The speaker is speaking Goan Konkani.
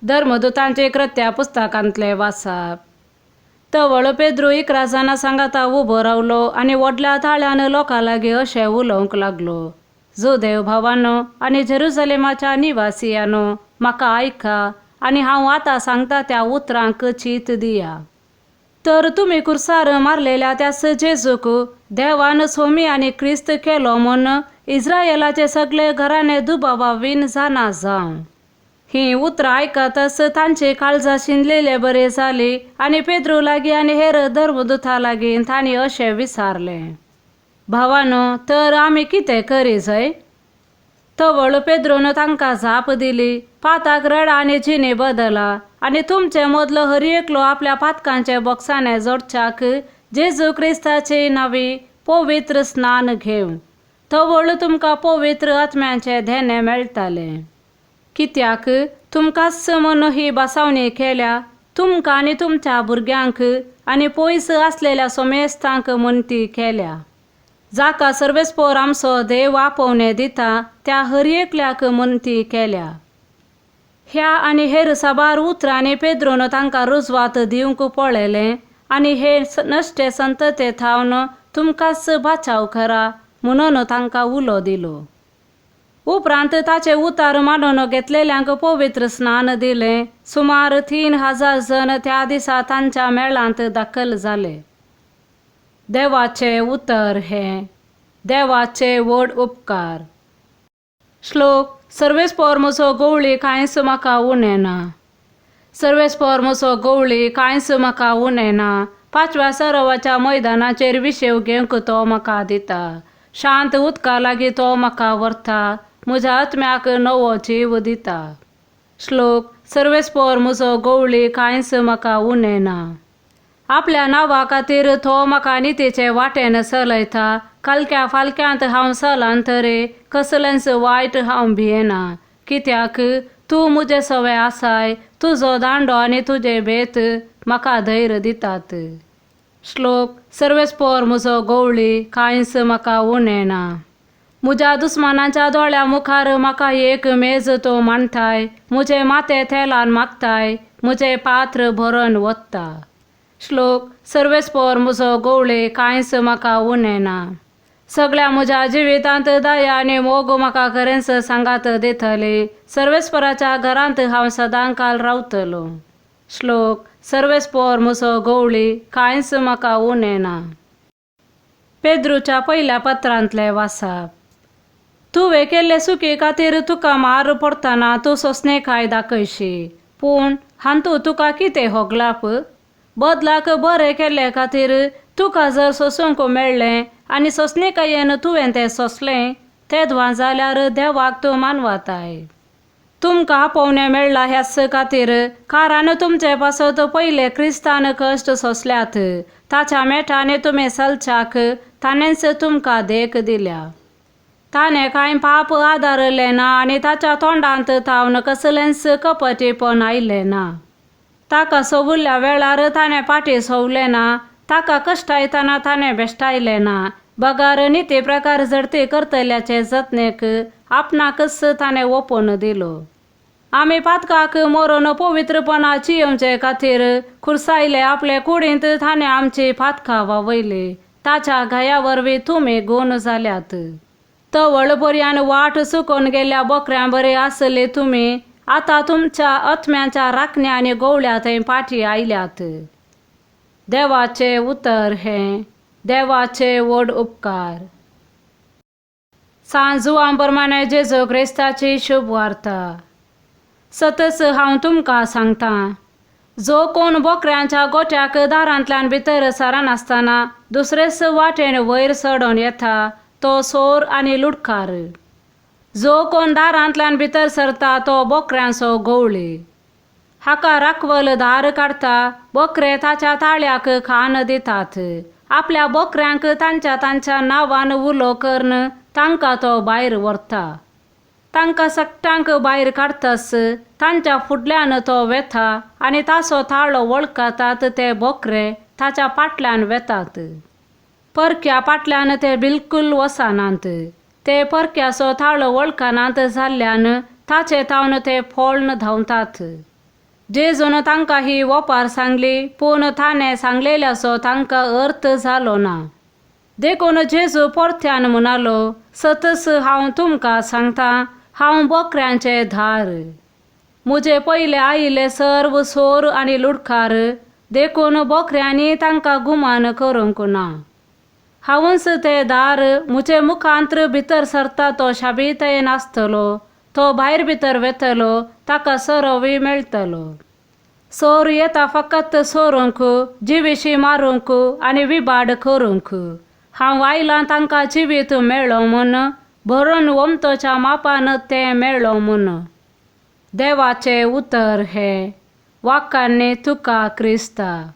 धर्मदुतांचे कृत्या पुस्तकांतले वाचप. तवळ पेद्रू 11 जाणां सांगाता उबो रावलो आनी व्हडल्या ताळ्यान लोकां लागीं अशें उलोवंक लागलो, जुदेव भावानो आनी जेरुजलेमाच्या निवासियानो, म्हाका आयका आनी हांव आतां सांगता त्या उतरांक चीत दिया. तर तुमी कुर्सार मारलेल्या त्याच जेजूक देवान सोमी आनी क्रिस्त केलो म्हूण इस्रायलाचे सगळे घराणे दुबावा वीन जाणा जावं. हीं उतरां आयकतच तांची काळजां शिनलेले बरे जाली आनी पेद्रू लागीं आनी हेर धर्मदुता लागीं तांणी अशें विचारलें, भावानो, तर आमी कितें करी जाय? तवळ पेद्रून तांकां जाप दिली, पाताक रडा आनी जिणे बदला आनी तुमचे मदलो हर एकलो आपल्या पातकांचे बोक्साने जोडच्याक जेजू क्रिस्ताचे नांवी पवित्र स्नान घेवं, तवळ तुमकां पवित्र आत्म्याचें धेणें मेळटलें. कित्याक तुमकांच म्हूण ही बसावणी केल्या, तुमकां आनी तुमच्या भुरग्यांक आनी पयस आसलेल्या सोमेस्तांक म्हूण ती केल्या. जाका सर्वेस्पोर आमचो देव आपोवणें दिता त्या हर एकल्याक म्हूण ती केल्या. ह्या आनी हेर साबार उतरांनी पेद्रून तांकां रुजवात दिवंक पळयलें आनी हे नश्टे संतते थावन तुमकांच बाचाव करा म्हणून तांकां उलो दिलो. उपरांत ताचे उतार मानून घेतलेल्यांक पवित्र स्नान दिलें. सुमार 3000 जण त्या दिसा तांच्या मेळांत दाखल जाले. देवाचें उतर हें देवाचे व्हड उपकार. श्लोक. सर्वेस्पोर म्हजो गवळी कांयच म्हाका उणें ना. सर्वेस्पोर म्हजो गवळी कांयच म्हाका उणें ना. पांचव्या सरोवाच्या मैदानाचेर विशेव घेवंक तो म्हाका दिता. शांत उदका लागीं तो म्हाका व्हरता. म्हज्या आत्म्याक नवो जीव दिता. श्लोक. सर्वेस्पोर म्हजो गवळी कांयच म्हाका उणें ना. आपल्या नांवा खातीर तो म्हाका नितीचे वाटेन चलयता. कालक्या फालक्यांत हांव चलांतरे कसलेंच वायट हांव भियेना. कित्याक तूं म्हजे सवे आसाय, तुजो दांडो आनी तुजे बेत म्हाका धैर्य दितात. श्लोक. सर्वेस्पोर म्हजो गवळी कांयच म्हाका उणें ना. म्हज्या दुस्मानाच्या दोळ्या मुखार म्हाका एक मेज तो मांडटाय. म्हजें माथें तेलान मागताय, म्हजें पात्र भरून वता. श्लोक. सर्वेस्पोर म्हजो गवळी कांयच म्हाका उणें ना. सगळ्या म्हज्या जिवितांत दया आनी मोग म्हाका खरेंच सांगात दितली. सर्वेस्पराच्या घरांत हांव सदांकाल रावतलो. श्लोक. सर्वेस्पोर म्हजो गवळी कांयच म्हाका उणें ना. पेद्रूच्या पयल्या पत्रांतलें वाचप. तुवें केल्ले चुकी खातीर तुका मार पडटना तूं सोंसणीकाय दाखयशी, पूण हातूंत तुका कितें होगलाप? बदलाक बरें केल्ले खातीर तुका जर सोंसूंक मेळ्ळें आनी सोंसणीकायेन तुवें तें सोंसलें तेदवां जाल्यार देवाक तूं मानवताय. तुमकां आपोवणें मेळ्ळां ह्याच खातीर, कारण तुमचे पासत पयले क्रिस्तान कश्ट सोंसल्यात. ताच्या मेटांनी तुमी चलच्याक ताणेंच तुमकां देख दिल्या. ताणें कांय पाप आदारलें ना आनी ताच्या तोंडांत थावन कसलेंच कपटीपण आयलें ना. ताका सोवुल्ल्या वेळार ताणें फाटीं सोवलें ना, ताका कश्टायतना ताणें बेश्टायलें ना, बगर निती प्रकार झडती करतल्याचे जतनेक आपणाकच ताणें ओपून दिलो. आमी पातकाक मरून पवित्रपणा जियेवचे खातीर खुर्सायले आपले कुडींत ताणें आमची पातकां वावयली. ताच्या घाया वरवीं तुमी गूण जाल्यात. तवळ पर्यान वाट चुकोवन गेल्ल्या बोकऱ्यां बरे आसले तुमी आतां तुमच्या आत्म्याच्या राखण्या आनी गोवळ्या थंय फाटीं आयल्यात. देवाचें उतर हें देवाचे व्हड उपकार. सांत जुवां प्रमाणे जेजू क्रिस्ताची शुभ वार्ता. सतच हांव तुमकां सांगतां, जो कोण बोकऱ्यांच्या गोट्याक दारांतल्यान भितर सरनासतना दुसरेच वाटेन वयर चडोवन येता तो चोर आनी लुटकार. जो कोण दारांतल्यान भितर सरता तो बोकऱ्यांचो गवळी. हाका राखवल दार काडटा, बोकरे ताच्या ताळ्याक कान दितात. आपल्या बोकऱ्यांक तांच्या तांच्या नांवान उलो करून तांकां तो भायर व्हरता. तांकां सगटांक भायर काडटाच तांच्या फुडल्यान तो वेता आनी ताचो ताळो वळखतात ते बोकरे ताच्या फाटल्यान वेतात. परक्या फाटल्यान ते बिलकूल वचनात. ते परक्याचो ताळो वळखनात जाल्ल्यान ताचे थावन ते फोळन धांवतात. जेजून तांकां ही ओपार सांगली, पूण ताणें सांगलेल्याचो तांकां अर्थ जालो ना. देखून जेजू परत्यान म्हणालो, सतस हांव तुमकां सांगता, हांव बोकऱ्यांचें दार. म्हजे पयले आयिल्ले सर्व सोर आनी लुडकार, देखून बोकऱ्यांनी तांकां गुमान करूंक ना. हांवूच तें दार. म्हजे मुखांत्र भितर सरता तो शाबीतयेन आसतलो. तो भायर भितर वेतलो, ताका सरोवूय मेळटलो. सोर येता फकत सोरूंक, जिविशी मारूंक आनी विबाड करूंक. हांव आयलां तांकां जिवीत मेळ्ळो म्हूण, भरून ओमतोच्या मापान तें मेळ्ळो म्हूण. देवाचें उतर हें. वाकांनी तुका क्रिस्ता.